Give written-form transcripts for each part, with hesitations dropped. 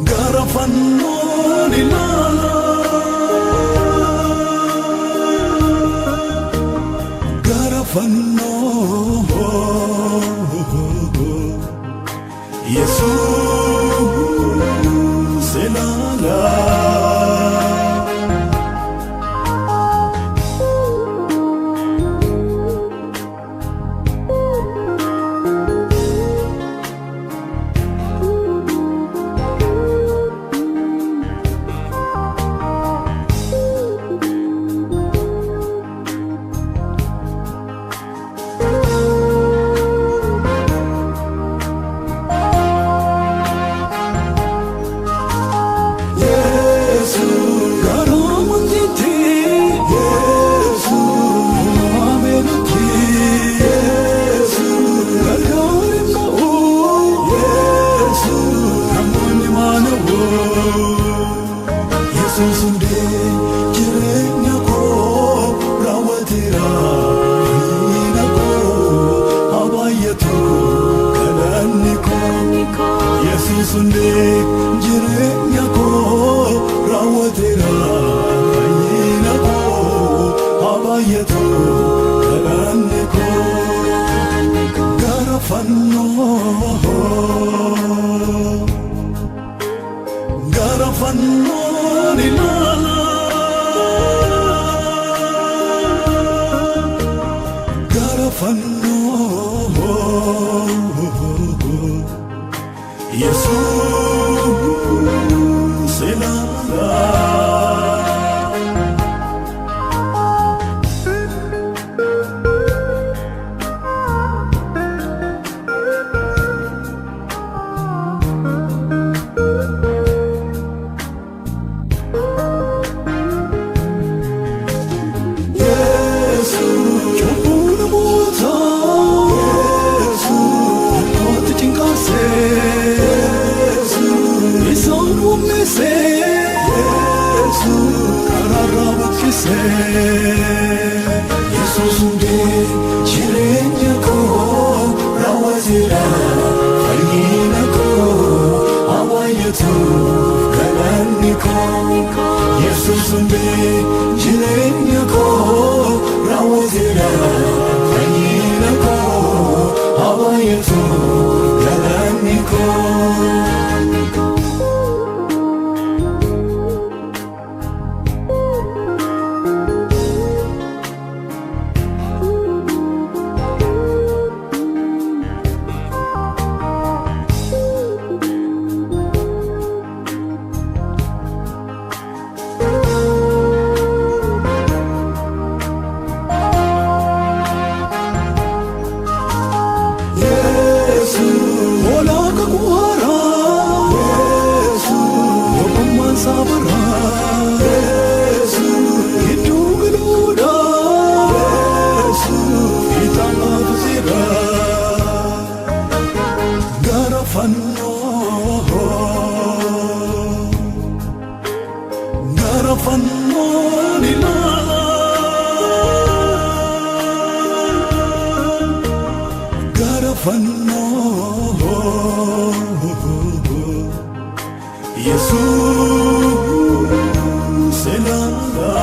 Gara fannoo ilaala. Gara fannoo Yesuus ilaala. Yesuus hundee jireenya koo raawwateera, fayyina koo haa baay'atu galanni koo. Yesuus hundee jireenya koo raawwateera, fayyina koo haa baay'atu galanni koo. Gara fannoo. Gara fannoo ilaala. Gara fannoo Yesuus ilaala. Cubbuu namoota kootti cinqaasee isaan humnisee karaarraa buqqisee. Yesuus hundee jireenya koo raawwateera, fayyina koo haa baay'atu galanni koo. Yesuus hundee jireenya koo raawwateera, fayyina koo haa baay'atu galanni koo. Hoolaa kakuu haaraa, tokkummaan saabaraa, gidduu galuudha, fiixaan baafteera. Gara fannoo, gara fannoo ilaala. Gara fannoo Yesuus ilaala.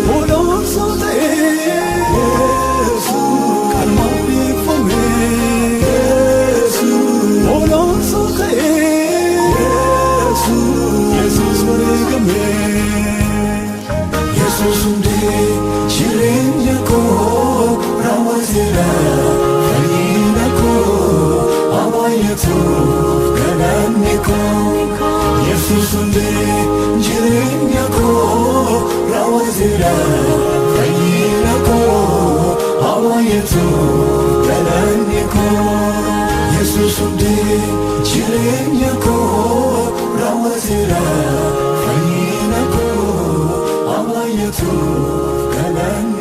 Hoolaansoo ta'ee qalmaaf dhiyeeffame. Hoolaansoo ta'ee Yesuus wareegame. Yesuus hundee jireenya koo raawwateera, fayyina koo amaayyatuuf galanni koo. Yesuus hundee jireenya koo raawwateera, fayyina koo amaayyatuuf galanni koo. Yesuus hundee jireenya koo raawwateera, fayyina koo amaayyatuuf galanni.